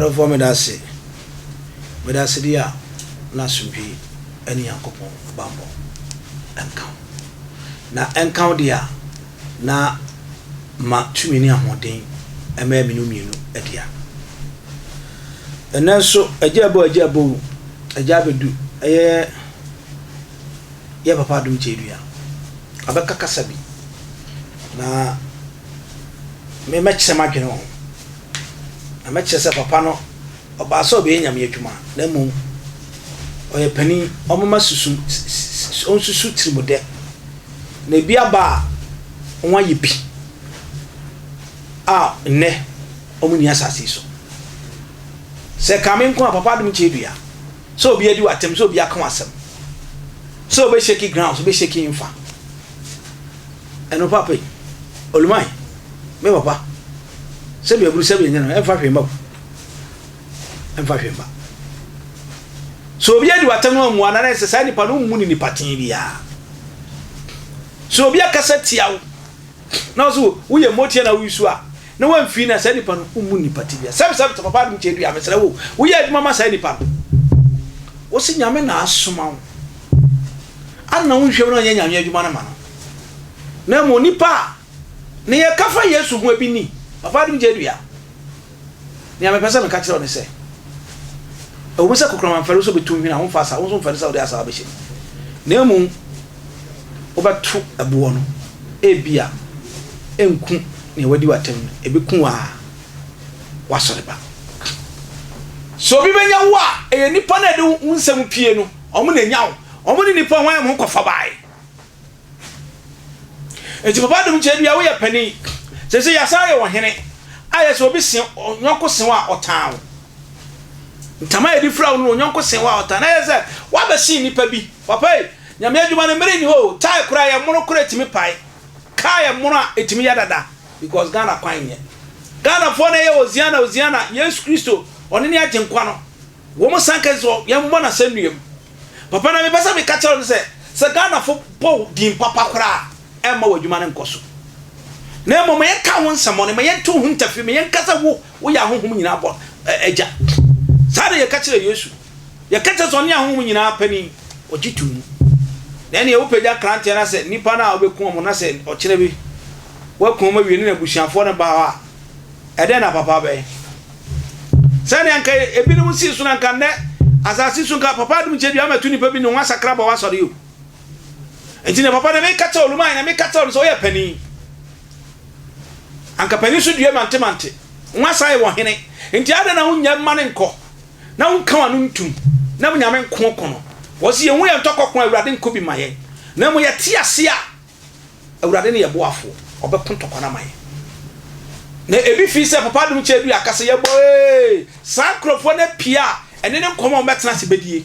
Ɔdɔfoɔ meda ase. Meda ase deɛ a na asomdwie ne Nyankopɔn bammɔ nka wo. Na ɛnka wo deɛ a na ma tumi ne ahoɔden mmɛyɛ me ne wo mmienu dea. Ɛnnɛ nso agya ɛbɔ agya ɛbɔ o, agya abɛdu ɛyɛ yɛ papa adom kyɛdua. Abɛka kasa bi na me mɛkyerɛ m'adwene wɔ ho. Na mɛkyerɛ sɛ papa no ɔbaa sɛ ɔbɛyɛ Nyame adwuma na mmom ɔyɛ panin, ɔmoma susu ɔnsusu tirimudɛ na ebi aba a wɔayɛ bi a nnɛ wɔn nni asase yi so. Sɛ ɛka me nko a papa adom kyɛ dua sɛ obi adi w'atɛm sɛ obi aka w'asɛm sɛ ɔbɛ shake ground sɛ ɔbɛ shake nfa ɛno papa yi oluman me papa sɛbi aburu sɛbi ɛnyɛ no ɛmfa hwee mma o ɛmfa hwee mma sɛ obi adi w'atɛm no ammua na sɛ saa nipa no mmu ne nipa tee biara sɛ obi akasa tia wo na ɔso woyɛ mmotia na woyi a na wamfiri na saa nipa no mmu nipa te biara sɛbi sɛbi papa adom kyɛ dua mesrɛ wo woyɛ adwuma ma saa nipa no wo se Nyame na asoma wo ana wonhwɛ mu na ɔnyɛ Nyame adwuma no ma no na mmom nipa a ne yɛka fa Yesu ho ebi ni papa adom kyɛ dua. Nea mepɛ sɛ meka kyerɛ wo ne sɛ, ɛwom sɛ kokoram amfɛre wo sɛ obetu nhwene a, womfa asaw, wo nso mfɛre sɛ wode asaw bɛhyɛ mu, na mmom wobɛto ɛboɔ no, ebia ɛrenku nea wadi w'atɛm no, ebeku wo ara w'asɔreba. Sɛ obi benya wo a, ɛyɛ nnipa no a ɛde wo nsɛm pue no, wɔn na enya wo, wɔn ne nnipa a wɔayɛ wɔn ho kɔfa bae. Enti papa dom kyɛ dua woyɛ panin. Sese yɛasan yɛ ɔhene a yɛ sɛ obi se ɔnyɔnko se wo a ɔtan wo. Ntama a yɛde fira wo no ɔnyɔnko se wo a ɔtan na yɛ sɛ woabɛsen nipa bi. Papa yi, Nyame adwuma no mmere nni hɔ o. Tae koraa yɛ mono koraa ɛtumi pae. Kaa yɛ mono a ɛtumi yɛ dada because Ghana kwan nyɛ. Ghanafoɔ na ɛyɛ Hosiana Hosiana Yesu Kristo ɔno ne agyenkwa no. Wɔn san ka sɛ yɛn mmɔ no asɛnnua mu. Papa na mepɛ sɛ meka kyerɛ wo ne sɛ, sɛ Ghanafo bɔ wo din papa koraa a, ɛmma w'adwuma no nkɔ so. Na mmom ma yɛnka wo nsɛmmɔne, ma yɛnto wo ho ntafiri, ma yɛnka sɛ wo, woyɛ ahonhom nyinaa bɔ, agya. Saa na yɛka kyerɛ Yesu. Yɛka kyerɛ sɛ ɔne ahonhom nyinaa panin, ɔgye to mu. Na ɛnneɛ wopagya nkranteɛ na sɛ nnipa no a wobɛku wɔn na sɛ ɔkyena bi woaku wɔn awie ne n'abusuafoɔ no ba hɔ a, Ɛdɛn na papa bɛyɛ? Sɛnea anka ebinom sii so no, anka nnɛ asase so nka papa adom kyɛ dua mɛto nipa bi ne ho asakra bɔ w'asɔre o. Nti na papa na meka kyerɛ Oluman na meka kyerɛ no sɛ ɔyɛ panin. Anka panin so dua mante mante. Ho asan yɛ ɔhene. Nti adɛn na wonyɛ mma no nkɔ na wonka w'ano ntum na Nyame nko ko no. Wɔse yɛhu yɛn ntɔkwa ko a Awurade nko bi ma yɛn. Na mmom yɛte ase a Awurade ne yɛn boafoɔ, ɔbɛko ntɔkwa no ama yɛn. Na ebi fii sɛ Papa Adom Kyɛ Adu aka sɛ yɛbɔ ee, saa nkurɔfoɔ no apue a, ɛne ne nkɔmmɔ a wɔbɛtena ase bɛdie.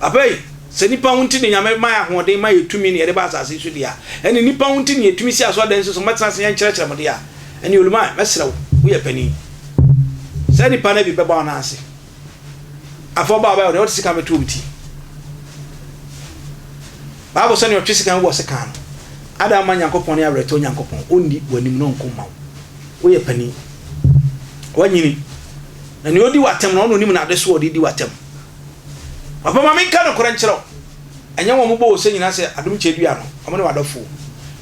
Papa yi, sɛ nnipa ho nti na Nyame ma yɛn ahoɔden, ma yɛn tumi na yɛde ba asase yi so deɛ a, ɛne nnipa ho nti na yɛtumi si asɔredan nso sɛ wɔbɛtena ase yɛnkyerɛkyerɛ mo deɛ a, ɛne Oluman, mɛsrɛ wo, woyɛ panin. Saa nnipa no bi bɛba wo nan ase. Afei ɔbaa ɔbɛyɛ ɔdeɛ ɔde sekan bɛto obi ti. Bible sɛ nea ɔtwe sekan wɔ sekan no. Adam ma Nyankopɔn ne awerɛtɔ Nyankopɔn ɔnni w'anim na ɔnko mma wo. Woyɛ panin. Wanyini. Na nea ɔdi w'atɛm no ɔno onim n'ade so ɔde di w'atɛm. Papa ma menka nokorɛ nkyerɛ wo. Ɛnyɛ wɔn bɔ ose nyinaa sɛ adom kyɛ dua no, wɔn ne w'adɔfoɔ.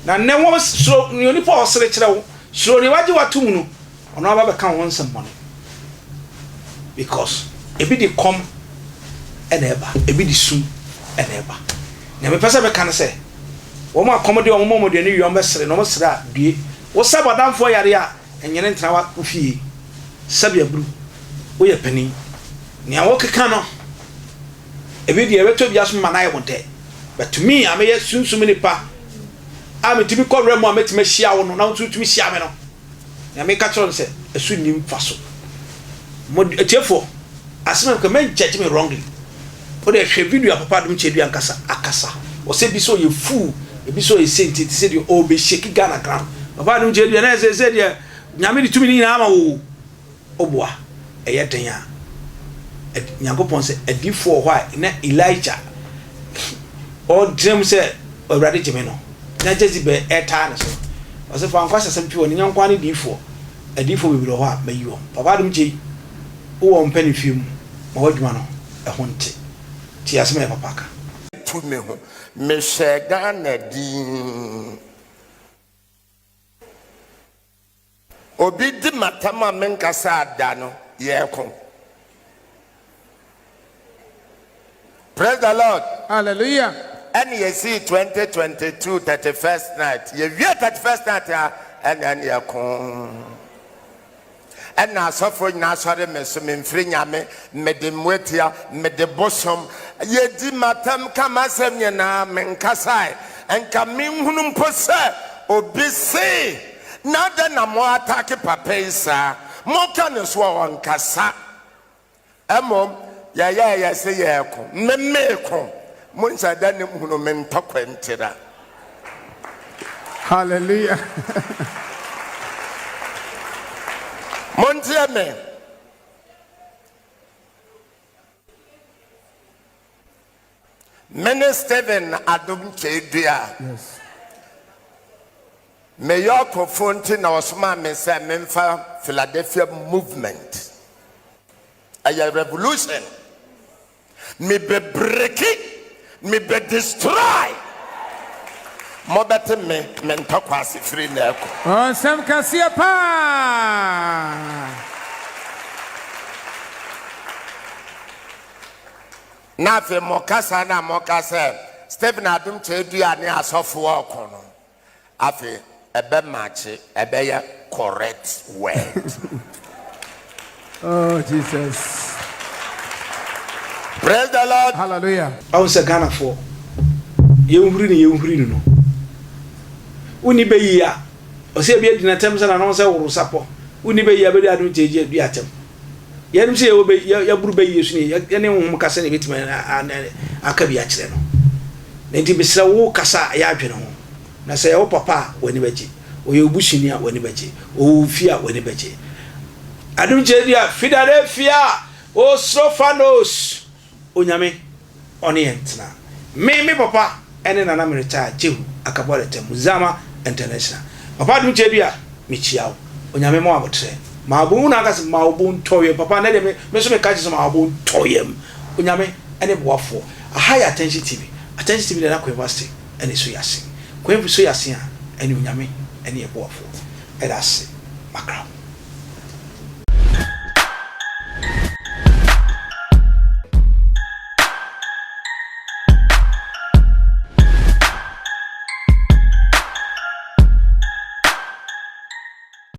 Na nnɛ wɔn suro nea onipa a ɔsere kyerɛ wo, suro nea wagye w'ato mu no. Ɔno aba bɛka wo ho nsɛmmɔne because ebi de kɔm na ɛba, ebi de sum na ɛba. Nea mepɛ sɛ meka ne sɛ, wɔn a kɔm de wɔn ma wɔn aduane wie a wɔbɛsere na wɔsere a, due. Wo sɛ bɔdamfoɔ yare a, nyene ntena wo fie. Sɛbi aburu, woyɛ panin. Nea wokeka no, ebi deɛ ɛbɛtɔ bi asom ma no ayɛ wo dɛ. But me a meyɛ sunsum nipa a metumi kɔ werɛ mu a mɛtumi ahyia wo no na wo nso wotumi hyia me no, Nea meka kyerɛ wo ne sɛ, ɛso nni mfaso. Mo atiefoɔ, asɛm a meka, men judge me wrongly. Wo deɛ hwɛ video a Papa Adom Kyedua ankasa akasa. Ɔsɛ ebi sɛ ɔyɛ fool, ebi sɛ ɔyɛ sei nti ɛte sɛ deɛ ɔrebɛ shake Ghana ground. Papa Adom Kyedua na ɛsɛ sɛ deɛ Nyame de tumi no nyinaa ama wo o. Woboa, ɛyɛ den a, Nyankopɔn sɛ adiyifoɔ wɔ hɔ a na Elijah ɔgyina mu sɛ Awurade gye me no, na Jezebel ɛretaa ne so. Ɔsɛ fa nkwaseasɛm twi wɔ ne nyɔnko ara ne diyifoɔ. Adiyifoɔ bebree wɔ hɔ a mayi wɔn. Papa Adom Kyei, wowɔ wo mpaninfie mu, ma w'adwuma no ɛho nte. Tie asɛm a yɛ papa ka. Tu me ho. Mehyɛɛ Ghana dinn. Obi di m'atam a menkasaa da no, yɛko. Praise the Lord. Hallelujah. Ɛna yɛsii 2022 31st night. Yɛwie 31st night a, ɛna ɛne yɛko. Ɛna asɔfoɔ nyinaa sɔre me so, memfiri Nyame, mede mmoatia, mede bosom. Yɛdi m'atam ka m'asɛm nyinaa, menkasae. Nka menhunu mpo sɛ obi se, na adɛn na mo atake papa yi saa? Moka ne so a ɔnkasa. Mmom yɛyɛɛ yɛ se yɛɛko. Me meeko. Monhyɛ da nim hunu me ntɔkwa ntira. Hallelujah. Montie me. Me ne Stephen Adom Kyei-Duah. Yes. Me yɔkofo nti na ɔsomaa me sɛ memfa Philadelphia Movement. Ɛyɛ revolution. Mebɛ breki, mebɛ destroy. Mobɛte me, me ntɔkwa ase firi nnɛ rekɔ. Nsɛm kɛseɛ paa. Na afei mo kasa no a moka sɛ Stephen Adom Kyei-Duah ne asɔfoɔ reko no, Afei ɛbɛ matche ɛbɛyɛ correct word. Oh Jesus. Praise the Lord. Hallelujah. Wahu sɛ Ghanafoɔ yɛnhuri no yɛnhuri no no wonni bɛ yie a ɔsɛ ebi adi n'atɛm sɛ n'ano sɛ woro sapɔ wonni bɛ yie a bɛdi ado nkyɛ gye di atɛm yɛnim sɛ yɛwɔ bɛ yɛboro bɛ yie so ne yɛne honhom kasa ne yɛbɛtumi aka bi akyerɛ no na nti mesrɛ wo kasa a yɛ adwene ho Na sɛ ɛyɛ wo papa a, w'ani bɛgye. Ɔyɛ wo busuani a, w'ani bɛgye. Ɔwɔ wo fie a, w'ani bɛgye. Adom Kyerɛdua, Philadelphia, Osrophanos, Onyame ɔne yɛn ntena. Me, me papa ne Nana Meretire Jehu Akabɔrɛtɛ Muzama International. Papa Adom Kyerɛdua, mekyia wo. Onyame ma wo aboterɛ. Ma wo bo, wo na aka sɛ ma wo bo ntɔ yam. Papa, nnɛ deɛ me, me nso meka kyerɛ sɛ ma wo bo ntɔ yam. Onyame ne boafoɔ. Aha yɛ Attention TV. Attention TV deɛ na Kwenfa se. ɛne so yase. Kwan fi so yase a, ɛne Onyame ɛne yɛ boafoɔ. Ɛda ase makra wo.